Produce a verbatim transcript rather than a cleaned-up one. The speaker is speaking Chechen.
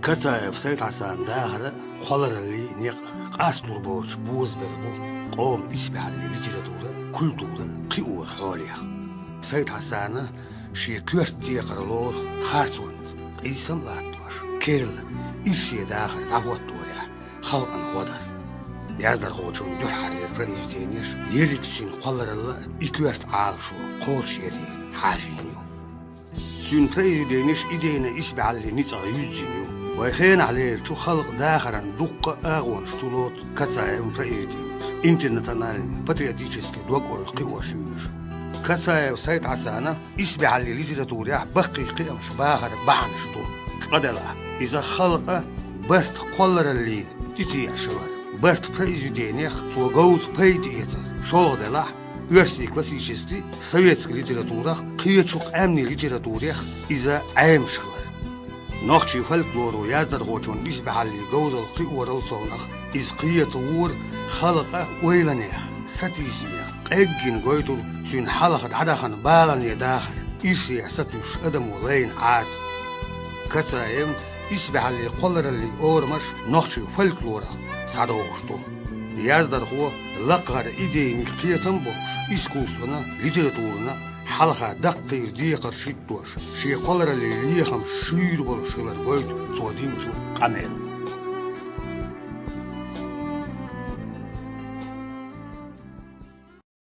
Кацаев Сайд-Хьасанан дахар а, кхоллараллий а, некъ а къасталур боцуш бозабелла бу къоман исбаьхьаллин литература а, культура а кхиоран хьолех. Сайд-Хьасана шен коьрта декхар лору харцонца, къийсам а латтош, керла, ирсе дахар дӀахӀотторехь халкъана гӀо дара. Яздархочун дуьххьарлера произведенеш ерриг цуьнан кхолларалла а, и коьрта Ӏалашо кхочушъяре хьаьжжина ю. Цуьнан произведенеш идейни исбаьхьаллин ницкъах юьззина ю. Вайн хенахь лерачу халкъан дахаран дуккха а агӀонаш чулоцу Кацаевн произведенеша, интернациональни, патриотически дог-ойла кхиош ю уьш. Кацаев Сайд-Хьасанан исбаьхьаллин литературехь баккхий кхиамаш бахаран бахьанаш ду. Цкъа-делахь, иза халкъан барт кхоллараллина тӀетеӀаш хилар, барт произведенех цо говза пайда эцар, шолгӀа-делахь, оьрсийн классически, советски литературах а, кхечу къаьмнийн литературех а иза Ӏемаш хилар. Нохчийн фольклоро яздархочун исбаьхьаллин говзалла кхиорал совнах, иза кхетавора халкъан ойланех, сатийсамех, къеггина гойтура цуьнан хьалха дӀадахана баланан дахар, ирсе сатуьйсуш адамо лайна Ӏазап. Кацаевн исбаьхьаллин, кхоллараллин орамаш нохчийн фольклорах схьадогӀуш ду. Яздархо лакхара идейни кхетам а болуш, искусствана, литературана хьалха даккхийра декхарш хӀиттош, шен кхоллараллин лехамаш шуьйра болуш хилар гойту цо динчу къамело.